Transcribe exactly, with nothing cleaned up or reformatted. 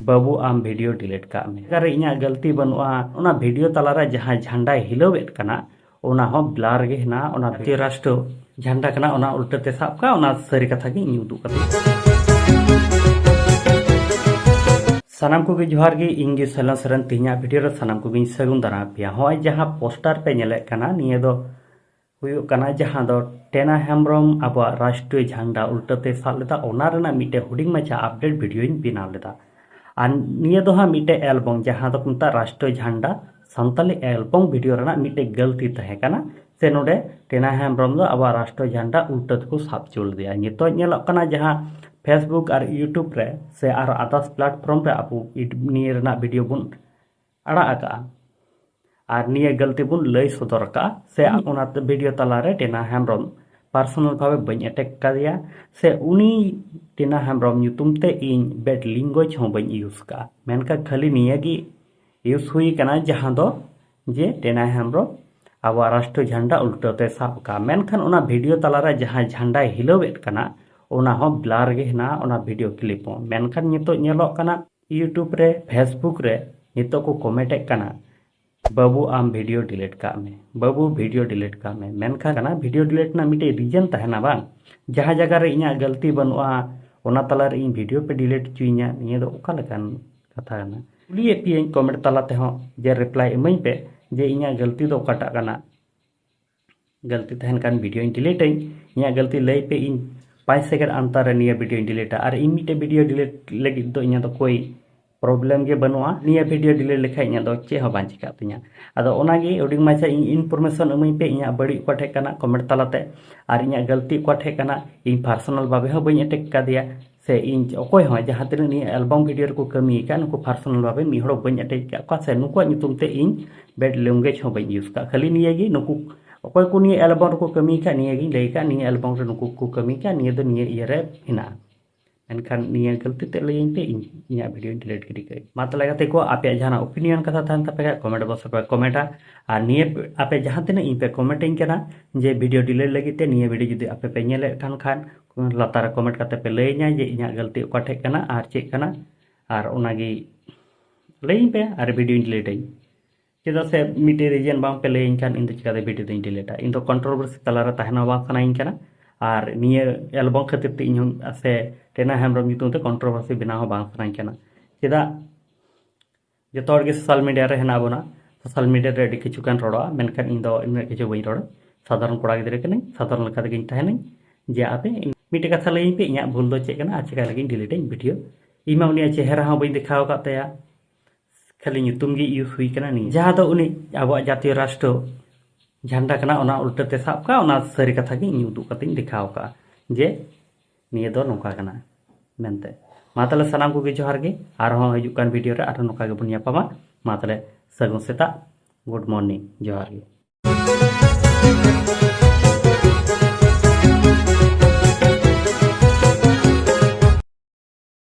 ᱵᱟᱹᱵᱩ, ᱟᱢ video delete ᱠᱟᱜ ᱢᱮ᱾ ᱚᱠᱟᱨᱮ ᱤᱧᱟᱹᱜ ᱜᱟᱹᱞᱛᱤ ᱵᱟᱹᱱᱩᱜᱼᱟ, ᱚᱱᱟ video ᱛᱟᱞᱟᱨᱮ ᱡᱟᱦᱟᱸ ᱡᱷᱟᱱᱰᱟᱭ ᱦᱤᱞᱟᱹᱣᱮᱫ ᱠᱟᱱᱟ, ᱚᱱᱟ ᱦᱚᱸ blur ᱜᱮ ᱦᱮᱱᱟᱜᱼᱟ᱾ ᱚᱱᱟ ᱡᱟᱛᱤᱭᱚ ᱨᱟᱥᱴᱨᱚ ᱡᱷᱟᱱᱰᱟ ᱠᱟᱱᱟ, ᱚᱱᱟ ᱩᱞᱴᱟᱹ ᱛᱮ ᱥᱟᱵ ᱠᱟᱜᱼᱟ, ᱚᱱᱟ ᱥᱟᱹᱨᱤ ᱠᱟᱛᱷᱟ ᱜᱮ ᱤᱧ ᱩᱫᱩᱜ ᱠᱟᱛᱮ᱾ ᱥᱟᱱᱟᱢ ᱠᱚᱜᱮ ᱡᱚᱦᱟᱨ ᱜᱮ, ᱤᱧ ᱜᱮ ᱥᱟᱭᱞᱮᱱ ᱥᱚᱨᱮᱱ᱾ ᱛᱮᱦᱮᱧᱟᱜ video ᱨᱮ ᱥᱟᱱᱟᱢ ᱠᱚᱜᱮᱧ ᱥᱟᱹᱜᱩᱱ ᱫᱟᱨᱟᱢ ᱯᱮᱭᱟ᱾ ᱦᱚᱸᱜᱼᱚᱭ ᱡᱟᱦᱟᱸ poster ᱯᱮ ᱧᱮᱞᱮᱫ ᱠᱟᱱᱟ, ᱱᱤᱭᱟᱹ ᱫᱚ ᱦᱩᱭᱩᱜ ᱠᱟᱱᱟ ᱡᱟᱦᱟᱸ ᱫᱚ ᱴᱮᱱᱟ ᱦᱮᱢᱵᱨᱚᱢ ᱟᱵᱚᱣᱟᱜ ᱨᱟᱥᱴᱨᱤᱭᱚ ᱡᱷᱟᱱᱰᱟ ᱩᱞᱴᱟᱹ ᱛᱮ ᱥᱟᱵ ᱞᱮᱫᱟ, ᱚᱱᱟ ᱨᱮᱱᱟᱜ ᱢᱤᱫᱴᱮᱱ ᱦᱩᱰᱤᱧ ᱢᱟᱪᱷᱟ update videoᱧ ᱵᱮᱱᱟᱣ ᱞᱮᱫᱟ᱾ ᱟᱨ ᱱᱤᱭᱟᱹ ᱫᱚ ᱦᱟᱸᱜ ᱢᱤᱫᱴᱮᱱ ᱮᱞᱵᱚᱢ, ᱡᱟᱦᱟᱸ ᱫᱚ ᱠᱚ ᱢᱮᱛᱟᱜᱼᱟ ᱨᱟᱥᱴᱨᱤᱭᱚ ᱡᱷᱟᱱᱰᱟ, ᱥᱟᱱᱛᱟᱞᱤ ᱮᱞᱵᱚᱢ video ᱨᱮᱱᱟᱜ ᱢᱤᱫᱴᱮᱱ ᱜᱟᱹᱞᱛᱤ ᱛᱟᱦᱮᱸ ᱠᱟᱱᱟ, ᱥᱮ ᱱᱚᱰᱮ ᱴᱮᱱᱟ ᱦᱮᱢᱵᱨᱚᱢ ᱫᱚ ᱟᱵᱚᱣᱟᱜ ᱨᱟᱥᱴᱨᱤᱭᱚ ᱡᱷᱟᱱᱰᱟ ᱩᱞᱴᱟᱹ ᱛᱮᱠᱚ ᱥᱟᱵ ᱦᱚᱪᱚ ᱞᱮᱫᱮᱭᱟ᱾ ᱱᱤᱛᱚᱜ ᱧᱮᱞᱚᱜ ᱠᱟᱱᱟ ᱡᱟᱦᱟᱸ Facebook ᱟᱨ YouTube ᱨᱮ ᱥᱮ ᱟᱨ others platform ᱨᱮ ᱟᱵᱚ ᱤᱰ-, ᱱᱤᱭᱟᱹ ᱨᱮᱱᱟᱜ video ᱵᱚᱱ ᱟᱲᱟᱜ ᱟᱠᱟᱜᱼᱟ ᱟᱨ ᱱᱤᱭᱟᱹ ᱜᱟᱹᱞᱛᱤ ᱵᱚᱱ ᱞᱟᱹᱭ ᱥᱚᱫᱚᱨ ᱟᱠᱟᱜᱼᱟ, ᱥᱮ ᱚᱱᱟ video ᱛᱟᱞᱟᱨᱮ ᱴᱮᱱᱟ ᱦᱮᱢᱵᱨᱚᱢ personal ᱵᱷᱟᱵᱮ ᱵᱟᱹᱧ attack ᱠᱟᱫᱮᱭᱟ, ᱥᱮ ᱩᱱᱤ ᱴᱮᱱᱟ ᱦᱮᱢᱵᱨᱚᱢ ᱧᱩᱛᱩᱢ ᱛᱮ ᱤᱧ bad language ᱦᱚᱸ ᱵᱟᱹᱧ use ᱠᱟᱜᱼᱟ᱾ ᱢᱮᱱᱠᱷᱟᱱ ᱠᱷᱟᱹᱞᱤ ᱱᱤᱭᱟᱹ ᱜᱮ use ᱦᱩᱭ ᱠᱟᱱᱟ, ᱡᱟᱦᱟᱸ ᱫᱚ ᱡᱮ ᱴᱮᱱᱟ ᱦᱮᱢᱵᱨᱚᱢ ᱟᱵᱚᱣᱟᱜ ᱨᱟᱥᱴᱨᱤᱭᱚ ᱡᱷᱟᱱᱰᱟ ᱩᱞᱴᱟᱹ ᱛᱮ ᱥᱟᱵ ᱟᱠᱟᱜᱼᱟ᱾ ᱢᱮᱱᱠᱷᱟᱱ ᱚᱱᱟ video ᱛᱟᱞᱟᱨᱮ ᱡᱟᱦᱟᱸ ᱡᱷᱟᱱᱰᱟᱭ ᱦᱤᱞᱟᱹᱣᱮᱫ ᱠᱟᱱᱟ, ᱚᱱᱟ ᱦᱚᱸ blur ᱜᱮ ᱦᱮᱱᱟᱜᱼᱟ, ᱚᱱᱟ video clip ᱦᱚᱸ᱾ ᱢᱮᱱᱠᱷᱟᱱ ᱱᱤᱛᱚᱜ ᱧᱮᱞᱚᱜ ᱠᱟᱱᱟ YouTube ᱨᱮ, Facebook ᱨᱮ ᱱᱤᱛᱚᱜ ᱠᱚ comment ᱮᱫ ᱠᱟᱱᱟ, "ᱵᱟᱹᱵᱩ, ᱟᱢ video delete ᱠᱟᱜ ᱢᱮ, ᱵᱟᱹᱵᱩ, video delete ᱠᱟᱜ ᱢᱮ᱾" ᱢᱮᱱᱠᱷᱟᱱ ᱠᱟᱱᱟ, video delete ᱨᱮᱱᱟᱜ ᱢᱤᱫᱴᱮᱡ reason ᱛᱟᱦᱮᱱᱟ ᱵᱟᱝ? ᱡᱟᱦᱟᱸ ᱡᱟᱭᱜᱟ ᱨᱮ ᱤᱧᱟᱹᱜ ᱜᱟᱹᱞᱛᱤ ᱵᱟᱹᱱᱩᱜᱼᱟ, ᱚᱱᱟ ᱛᱟᱞᱟᱨᱮ ᱤᱧ video ᱯᱮ delete ᱦᱚᱪᱚᱭᱤᱧᱟ, ᱱᱤᱭᱟᱹ ᱫᱚ ᱚᱠᱟ ᱞᱮᱠᱟᱱ ᱠᱟᱛᱷᱟ ᱠᱟᱱᱟ? ᱠᱩᱞᱤᱭᱮᱫ ᱯᱮᱭᱟᱹᱧ comment ᱛᱟᱞᱟ ᱛᱮᱦᱚᱸ, ᱡᱮ reply ᱤᱢᱟᱹᱧ ᱯᱮ ᱡᱮ ᱤᱧᱟᱹᱜ ᱜᱟᱹᱞᱛᱤ ᱫᱚ ᱚᱠᱟᱴᱟᱜ ᱠᱟᱱᱟ᱾ ᱜᱟᱹᱞᱛᱤ ᱛᱟᱦᱮᱱ ᱠᱷᱟᱱ videoᱧ delete ᱟᱹᱧ, ᱤᱧᱟᱹᱜ ᱜᱟᱹᱞᱛᱤ ᱞᱟᱹᱭ ᱯᱮ, ᱤᱧ ᱯᱟᱸᱪ second ᱟᱱᱛᱟᱨ ᱨᱮ ᱱᱤᱭᱟᱹ videoᱧ delete ᱟ᱾ ᱟᱨ ᱤᱧ ᱢᱤᱫᱴᱮᱡ video delete ᱞᱟᱹᱜᱤᱫ ᱫᱚ ᱤᱧᱟᱹᱜ ᱫᱚ ᱠᱳᱭ problem ᱜᱮ ᱵᱟᱹᱱᱩᱜᱼᱟ᱾ ᱱᱤᱭᱟᱹ video delete ᱞᱮᱠᱷᱟᱡ ᱤᱧᱟᱹᱜ ᱫᱚ ᱪᱮᱫ ᱦᱚᱸ ᱵᱟᱝ ᱪᱤᱠᱟᱜ ᱛᱤᱧᱟᱹ᱾ ᱟᱫᱚ ᱚᱱᱟᱜᱮ ᱦᱩᱰᱤᱧ ᱢᱟᱪᱷᱟ ᱤᱧ information ᱤᱢᱟᱹᱧ ᱯᱮ, ᱤᱧᱟᱹᱜ ᱵᱟᱹᱲᱤᱡ ᱚᱠᱟ ᱴᱷᱮᱡ ᱠᱟᱱᱟ comment ᱛᱟᱞᱟᱛᱮ, ᱟᱨ ᱤᱧᱟᱹᱜ ᱜᱟᱹᱞᱛᱤ ᱚᱠᱟ ᱴᱷᱮᱡ ᱠᱟᱱᱟ᱾ ᱤᱧ personal ᱵᱷᱟᱵᱮ ᱦᱚᱸ ᱵᱟᱹᱧ attack ᱠᱟᱫᱮᱭᱟ, ᱥᱮ ᱤᱧ ᱚᱠᱚᱭ ᱦᱚᱸ ᱡᱟᱦᱟᱸ ᱛᱤᱱᱟᱹᱜ ᱱᱤᱭᱟᱹ album video ᱨᱮᱠᱚ ᱠᱟᱹᱢᱤ ᱟᱠᱟᱫ, ᱱᱩᱠᱩ personal ᱵᱷᱟᱵᱮ ᱢᱤᱫ ᱦᱚᱲ ᱦᱚᱸ ᱵᱟᱹᱧ attack ᱟᱠᱟᱫ ᱠᱚᱣᱟ, ᱥᱮ ᱱᱩᱠᱩᱣᱟᱜ ᱧᱩᱛᱩᱢ ᱛᱮ ᱤᱧ bad language ᱦᱚᱸ ᱵᱟᱹᱧ use ᱟᱠᱟᱫ᱾ ᱠᱷᱟᱹᱞᱤ ᱱᱤᱭᱟᱹ ᱜᱮ, ᱱᱩᱠᱩ ᱚᱠᱚᱭ ᱠᱚ ᱱᱤᱭᱟᱹ album ᱨᱮᱠᱚ ᱠᱟᱹᱢᱤ ᱟᱠᱟᱫ, ᱱᱤᱭᱟᱹ album ᱨᱮ ᱱᱩᱠᱩ ᱠᱚ ᱠᱟᱹᱢᱤ ᱟᱠᱟᱫ, ᱱᱤᱭᱟᱹ ᱫᱚ ᱱᱤᱭᱟᱹ ᱤᱭᱟᱹ ᱨᱮ ᱦᱮᱱᱟᱜᱼᱟ᱾ ᱢᱮᱱᱠᱷᱟᱱ ᱱᱤᱭᱟᱹ ᱜᱟᱹᱞᱛᱤ ᱛᱮ ᱞᱟᱹᱭᱟᱹᱧ ᱯᱮ, ᱤᱧ ᱤᱧᱟᱹᱜ videoᱧ delete ᱜᱤᱰᱤ ᱠᱟᱜ᱾ ᱢᱟ ᱛᱟᱦᱞᱮ ᱜᱟᱛᱮ ᱠᱚ, ᱟᱯᱮᱭᱟᱜ ᱡᱟᱦᱟᱱᱟᱜ opinion ᱠᱟᱛᱷᱟ ᱛᱟᱦᱮᱱ ᱛᱟᱯᱮ ᱠᱷᱟᱡ comment box ᱨᱮᱯᱮ commentᱟ, ᱟᱨ ᱱᱤᱭᱟᱹ ᱟᱯᱮ ᱡᱟᱦᱟᱸ ᱛᱤᱱᱟᱹᱜ ᱤᱧ ᱯᱮ comment ᱟᱹᱧ ᱠᱟᱱᱟ ᱡᱮ video delete ᱞᱟᱹᱜᱤᱫ ᱛᱮ, ᱱᱤᱭᱟᱹ video ᱡᱩᱫᱤ ᱟᱯᱮ ᱯᱮ ᱧᱮᱞᱮᱫ ᱠᱟᱱ ᱠᱷᱟᱱ ᱞᱟᱛᱟᱨ ᱨᱮ comment ᱠᱟᱛᱮ ᱯᱮ ᱞᱟᱹᱭᱟᱹᱧᱟ ᱡᱮ ᱤᱧᱟᱹᱜ ᱜᱟᱹᱞᱛᱤ ᱚᱠᱟ ᱴᱷᱮᱡ ᱠᱟᱱᱟ ᱟᱨ ᱪᱮᱫ ᱠᱟᱱᱟ᱾ ᱟᱨ ᱚᱱᱟᱜᱮ ᱞᱟᱹᱭᱟᱹᱧ ᱯᱮ, ᱟᱨ ᱵᱷᱤᱰᱤᱭᱳᱧ ᱰᱤᱞᱤᱴᱟᱹᱧ᱾ ᱪᱮᱫᱟᱜ ᱥᱮ ᱢᱤᱫᱴᱮᱡ ᱨᱤᱡᱮᱱ ᱵᱟᱝ ᱯᱮ ᱞᱟᱹᱭᱟᱹᱧ ᱠᱷᱟᱱ ᱤᱧ ᱫᱚ ᱪᱤᱠᱟᱹᱛᱮ ᱵᱷᱤᱰᱤᱭᱳ ᱫᱚᱧ ᱰᱤᱞᱤᱴᱟ? ᱤᱧ ᱫᱚ ᱠᱚᱱᱴᱨᱳᱵᱷᱟᱨᱥᱤ ᱛᱟᱞᱟᱨᱮ ᱛᱟᱦᱮᱱ ᱦᱚᱸ ᱵᱟᱝ ᱥᱟᱱᱟᱧ ᱠᱟᱱᱟ᱾ ᱟᱨ ᱱᱤᱭᱟᱹ ᱮᱞᱵᱟᱢ ᱠᱷᱟᱹᱛᱤᱨ ᱛᱮ ᱤᱧ ᱦᱚᱸ ᱥᱮ ᱴᱮᱱᱟ ᱦᱮᱢᱵᱨᱚᱢ ᱧᱩᱛᱩᱢ ᱛᱮ ᱠᱚᱱᱴᱨᱳᱵᱷᱟᱨᱥᱤ ᱵᱮᱱᱟᱣ ᱦᱚᱸ ᱵᱟᱝ ᱥᱟᱱᱟᱧ ᱠᱟᱱᱟ᱾ ᱪᱮᱫᱟᱜ? ᱡᱚᱛᱚ ᱦᱚᱲ ᱜᱮ ᱥᱳᱥᱟᱞ ᱢᱤᱰᱤᱭᱟ ᱨᱮ ᱦᱮᱱᱟᱜ ᱵᱚᱱᱟ᱾ ᱥᱳᱥᱟᱞ ᱢᱤᱰᱤᱭᱟ ᱨᱮ ᱟᱹᱰᱤ ᱠᱤᱪᱷᱩ ᱜᱟᱱ ᱨᱚᱲᱚᱜᱼᱟ, ᱢᱮᱱᱠᱷᱟᱱ ᱤᱧ ᱫᱚ ᱩᱱᱟᱹᱜ ᱠᱤᱪᱷᱩ ᱵᱟᱹᱧ ᱨᱚᱲᱟ᱾ ᱥᱟᱫᱷᱟᱨᱚᱱ ᱠᱚᱲᱟ ᱜᱤᱫᱽᱨᱟᱹ ᱠᱟᱹᱱᱟᱹᱧ, ᱥᱟᱫᱷᱟᱨᱚᱱ ᱞᱮᱠᱟ ᱛᱮᱜᱮᱧ ᱛᱟᱦᱮᱱᱟᱹᱧ᱾ ᱡᱮ ᱟᱯᱮ ᱢᱤᱫᱴᱮᱡ ᱠᱟᱛᱷᱟ ᱞᱟᱹᱭᱟᱹᱧ ᱯᱮ, ᱤᱧᱟᱹᱜ ᱵᱷᱩᱞ ᱫᱚ ᱪᱮᱫ ᱠᱟᱱᱟ ᱟᱨ ᱪᱮᱠᱟ ᱞᱟᱹᱜᱤᱫ ᱤᱧ ᱰᱤᱞᱤᱴᱟᱹᱧ ᱵᱷᱤᱰᱤᱭᱳ? ᱤᱧ ᱢᱟ ᱩᱱᱤᱭᱟᱜ ᱪᱮᱦᱨᱟ ᱦᱚᱸ ᱵᱟᱹᱧ ᱫᱮᱠᱷᱟᱣ ᱟᱠᱟᱫ ᱛᱟᱭᱟ, ᱠᱷᱟᱹᱞᱤ ᱧᱩᱛᱩᱢ ᱜᱮ ᱤᱭᱩᱡᱽ ᱦᱩᱭ ᱠᱟᱱᱟ ᱱᱤᱭᱟᱹ, ᱡᱟᱦᱟᱸ ᱫᱚ ᱩᱱᱤ ᱟᱵᱚᱣᱟᱜ ᱡᱟᱛᱤᱭᱚ ᱨᱟᱥᱴᱨᱚ ᱡᱷᱟᱱᱰᱟ ᱠᱟᱱᱟ, ᱚᱱᱟ ᱩᱞᱴᱟᱹ ᱛᱮ ᱥᱟᱵ ᱠᱟᱜᱼᱟ, ᱚᱱᱟ ᱥᱟᱹᱨᱤ ᱠᱟᱛᱷᱟ ᱜᱮ ᱤᱧ ᱩᱫᱩᱜ ᱠᱟᱛᱮᱧ ᱫᱮᱠᱷᱟᱣ ᱠᱟᱜᱼᱟ ᱡᱮ ᱱᱤᱭᱟᱹ ᱫᱚ ᱱᱚᱝᱠᱟ ᱠᱟᱱᱟ ᱢᱮᱱᱛᱮ᱾ ᱢᱟ ᱛᱟᱦᱞᱮ ᱥᱟᱱᱟᱢ ᱠᱚᱜᱮ ᱡᱚᱦᱟᱨ ᱜᱮ, ᱟᱨᱦᱚᱸ ᱦᱤᱡᱩᱜ ᱠᱟᱱ ᱵᱷᱤᱰᱤᱭᱳ ᱨᱮ ᱟᱨᱦᱚᱸ ᱱᱚᱝᱠᱟ ᱜᱮᱵᱚᱱ ᱧᱟᱯᱟᱢᱟ᱾ ᱢᱟ ᱛᱟᱦᱞᱮ ᱥᱟᱹᱜᱩᱱ ᱥᱮᱛᱟᱜ, ᱜᱩᱰ ᱢᱚᱨᱱᱤᱝ, ᱡᱚᱦᱟᱨ ᱜᱮ᱾